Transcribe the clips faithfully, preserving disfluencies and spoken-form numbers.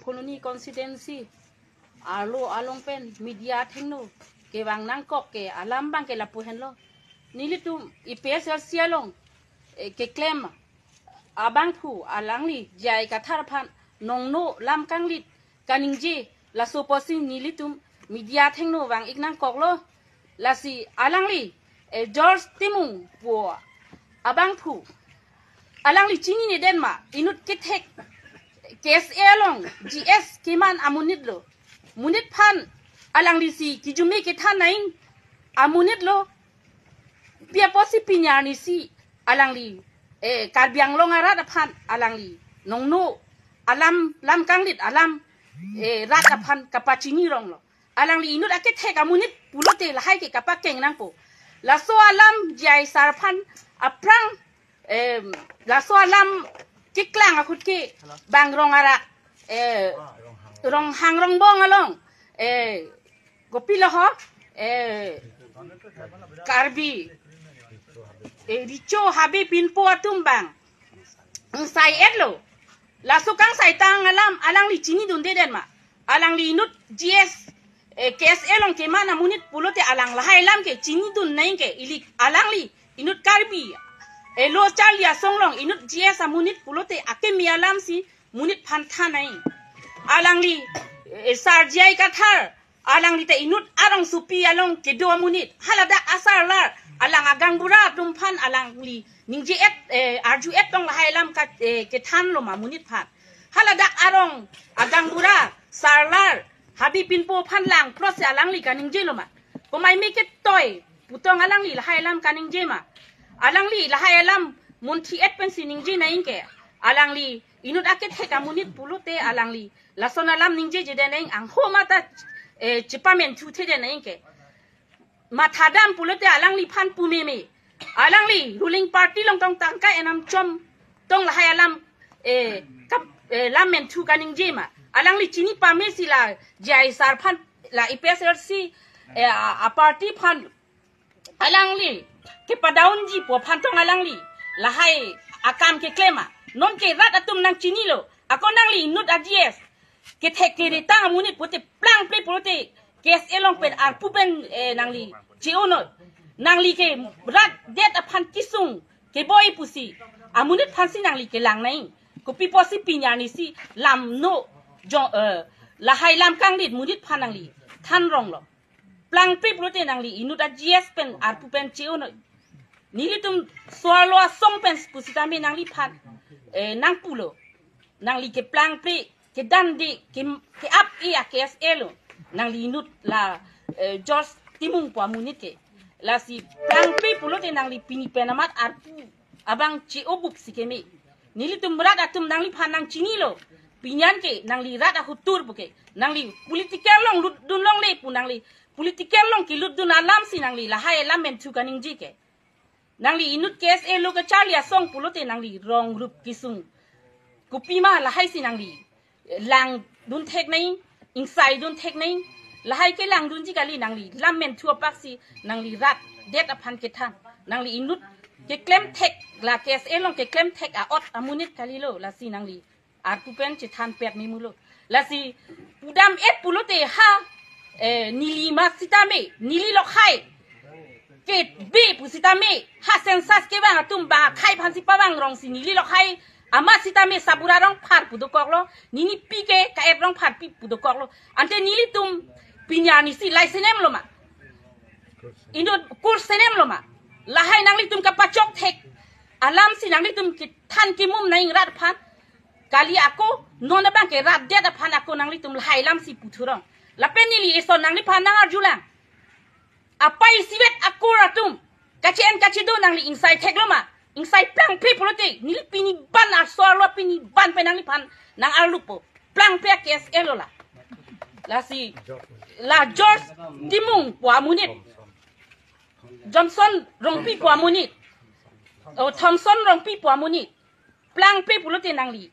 Colony constituency arlo along pen media athengno kevang nangkok ke alam abang ke lapu henlo. Nelitum A P H L C along, eh, keklem abangphu alangli J I Kathar aphan nongno lam kanglit kaningje laso apotsi nelitum media athengno vang-ik nangkoklo. Lasi alangli, eh, George Timung pu abangphu, alangli chinine den ma, inut kethek K S A along G S keman amonit lo. Monit aphan alangli si kijumi kethan nang amonit lo. Pi apotsi pini arni si alangli, eh, Karbi Anglong arat aphan alangli nongno alam, lam kanglit alam, eh, rat aphan kapachini rong lo. Alangli inut akethek amonit pulote lahai ke kapakeng nangpo. Laso alam J I sir aphan aphrang, em, laso alam keklang ahut ke bang Rongara, eh, Ronghang Rongbong along, eh, kopilo ho, eh, Karbi, eh, Richo Habe Pinpo atum bang ingsai-et lo. Laso kangsaitang alam alangli chinidunde den ma. Alangli inut G S, eh, K S A along keman amonit pulote alang lahai alam ke chinidun nang ke, ili alangli inut Karbi, eh, lo Charli Asong along inut G S amonit pulote akeme alam si monit aphan than nang. Alangli, eh, Sir J I Kathar, alangli ta inut arongsopi along kedo amonit. Haladak asarlar, alang agaonbura atum aphan alangli ningje-et, eh, arju-et tong lahai alam ka, eh, kethan lo ma monit aphan. Haladak arong agaonbura, sarlar, Habe Pinpo aphan langplot si alangli kaningje lo ma. Komaime ketoi pu tong alangli lahai alam kaningje ma. Alangli lahai alam munthi-et pensi ningje nang ke. Alangli inut akethek amonit pulote alangli lason alam ningjeje den nang, angho mata, eh, chepamenthu the den nang ke. Mathadam pulote alangliphan pu meme. Alangli ruling party along tong tangka enam chom tong lahai alam, eh, kap, eh, lam menthu kaningje ma. Alangli chini pame si la J I sir aphan, la A P H L C, eh, a, a party aphan alangli kepadaunji pu aphan tong alangli lahai akam keklem ma. Non ke rat atum nangchinilo. Ako nangli inut a G S kethek keretang amonit pulote plangple pulote K S A along pen arpu pen, eh, nangli che-o noi. Nangli ke rat det aphan kesung keboi pusi amonit aphansi nangli kelang nang. Kopi apotsi pini arni si lam no jo, eh, lahai lam kanglit monit aphan nangli than rong lo. Plangple pulote nangli inut a G S pen arpu pen che-o noi. Nelitum so-arlo asong pen pusitame nangliphan, eh, nangpulo. Nangli keplangple, kedande, ke, ke-ap-e a K S A lo. Nangli inut la, eh, George Timung pu amonit ke. Lasi plangple pulote nangli pini pen amat arpu abang che-o bup si keme. Nelitum rat atum nangliphan nangchinilo. Pini an ke nangli rat ahut tur pu ke. Nangli political along lutdun longle pu nangli political along kelutdun alam si nangli lahai alam menthu kaningje ke. Nangli inut K S A lo ke Charli Asong pulote nangli rong rup kesung. Kopima lahai si nangli langdun thek nang, ingsaidun thek nang, lahai kelangdunji kali, nangli lam menthu apak si nangli rat det aphan kethan, nangli inut keklem thek, la K S A along keklem thek a-ot amonit kalilo, lasi nangli arpu pen chethan pet memulo. Lasi pudam-et pulote ha, eh, neli ma sitame, neli lokhai ke be pusitame, ha census kevang atum bang akhai aphansi pavang rong si neli lokhai amat sitame Sabura Rongphar pu dokoklo, nini pi ke Ka-et Rongpharpi pu dokoklo. Ante nelitum pini arni si lai senem lo ma, inut kur senem lo ma. Lahai nanglitum kapachok thek alam si nanglitum kethan kemum nang rat aphan. Kali ako non abang ke rat det aphan ako nanglitum lahai alam si puthurong. Lapen neli ison nangliphan nangarjulang. Apai isivet akur atum, kache-en kachedo nangli ingsai thek lo ma, ingsai plangple pulote, neli pini ban arso arlo pini ban pen nangliphan nangarlupo, plangple a K S A lo la. Lasi, la George Timung pu amonit, Johnson Rongpi pu amonit, oh, Thomson Rongpi pu amonit, plangple pulote nangli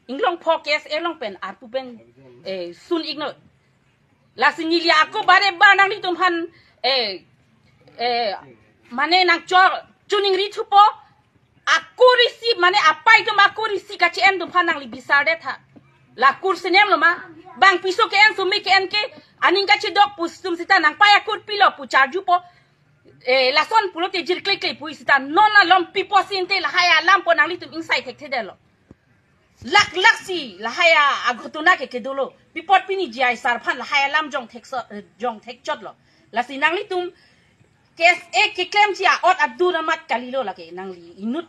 inglong pho K S A along pen arpu pen, eh, sun-ik noi. Lasi neli ako bare ba nanglitum aphan, eh, eh, mane nangchor chuningri thupo, akur isi, mane apai atum akur isi kache-en atum aphan nangli bisar det tha. La kur senem lo ma, bang piso ke-en, sumi ke-en ke, aning kachidok pu sum sita nangpai akur pilo pu charjupo. Eh, lason pulote jirkle kle pu sita non alom pipo sinte lahai alam po nanglitum ingsai thekthedetlo. Lak lak si lahai a-ghotona ke kedolo. Pi apot pini G I sar aphan lahai alam jong thekso, eh, jong thekchotlo. Lasi nanglitum K S A keklemji a-ot adur amat kalilo lake nangli inut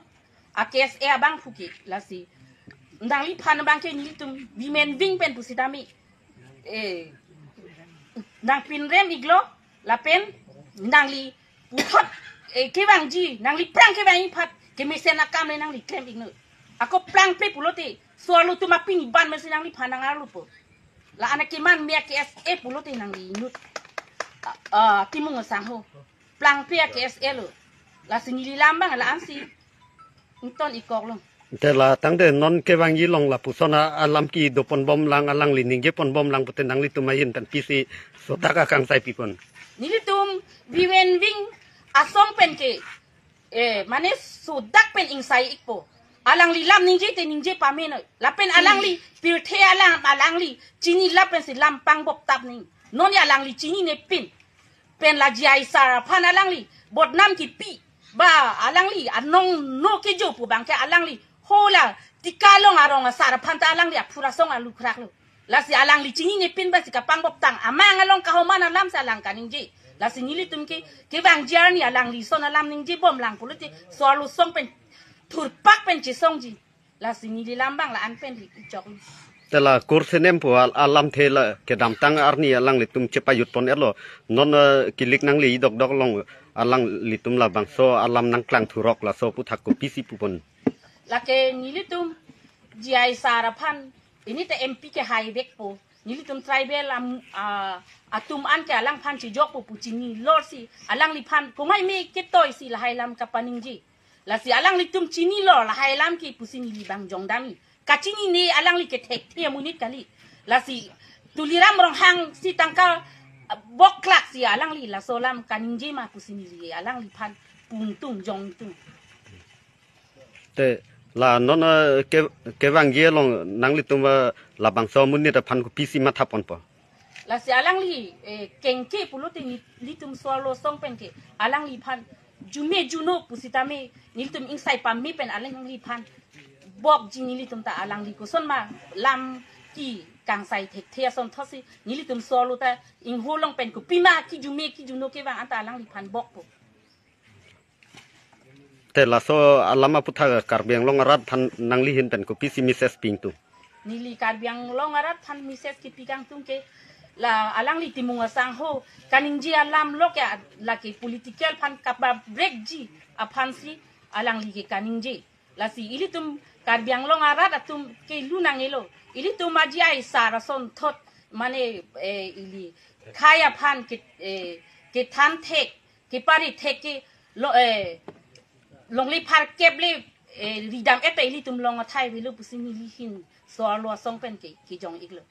a K S A abangphu ke. Lasi nangliphan abang ke nelitum women wing pen pusitame, eh, nangpinrem iklo lapen nangli puthot, eh, kevangji, nangli aphrang kevang aphan kemesen akam le nangli klem iknon. Ako plangple pulote so-arlo atum apini ban mesi nangliphan nang-arlo po. La anak keman me a K S A pulote nangli inut a, a, Timung Asangho. Plangple a K S A lo. Lasi neli lam abang la-ansi ington-ikkoklo. Te la tangte non kevangji along lapuson a alam kedo ponbomlang, alangli ningje ponbomlang pute nanglitum ahin pen pisi sodak akangsai pipon? Nelitum women wing asong pen ke, eh, mane sodak pen ingsai ikpo. Alangli lam ningje te ningje pamenoi. Lapen alangli pirthe alam alangli chini lapen si lam pangbop tap ning. Non ya alangli chininepin. Pen la G I sar aphan alangli bodnam kipi. Ba alangli anong no kejo pu abang ke alangli hola Tikalong arong asar aphan ta alangli aphurasong alukraklo. Lasi alangli chininepin ba si kapangbop tang amang along kahoman alam si alang kaningje. Lasi nelitum ke kevangji arni alangli son alam ningjebomlang pulote so-arlo asong pen thurpak pen chesongji. Lasi neli lam abang la-an pen ri ichok. Te la kur senem pu al-, alamthe la kedamtang arni alanglitum chepajut pon-etlo. Non, eh, kilik nangli dokdok along alanglitum labangso alam nangklang thurok laso aputhak kopisi pupon? Lake nelitum G I sar aphan ini te M P ke haivekpo. Nelitum tribal am, ah, atum an ke alangphan chijokpo pu chinilo si alangliphan komaime ketoi si lahai alam kapaningje. Lasi alanglitum chinilo lahai alam ke pusi neli abang jongdamji. Kachinine alangli ke thekthe amonit kali. Lasi Tuliram Ronghang si tangka, ah, boklak si alangli laso alam kaningje ma pusi neli alangliphan pungtung jongtung. Te la non, eh, ke, kevangji along nanglitum, eh, labangso amonit aphan kopisi matha ponpo? Lasi alangli, eh, kengke pulote nelitum so-arlo asong pen ke alangliphan jume juno pusitame nelitum ingsai pame pen alangliphan bokji. Nelitum ta alangli koson ma lam kekangsai thekthe asonthotsi nelitum so-arlo ta ingho along pen kopima kejume kejuno kevang anta alangliphan bokpo. Te laso alam aputhak Karbi Anglong arat aphan nangli ahin pen kopisi message pi ingtung? Neli Karbi Anglong arat aphan message kepi kangtung ke la alangli Timung Asangho kaningje alam lo ke lake political aphan kapabrekji aphansi alangli ke kaningje. Lasi ilitum Karbi Anglong arat atum ke lunang elo. Ilitum aji ai sar asonthot mane, eh, ili khei aphan ke, eh, kethan thek, kepari thek ke lo, eh, longle pharkep le, eh, ridam-et ta ilitum long athai avelo pusi neli ahin so-arlo asong pen ke, kejong iklo.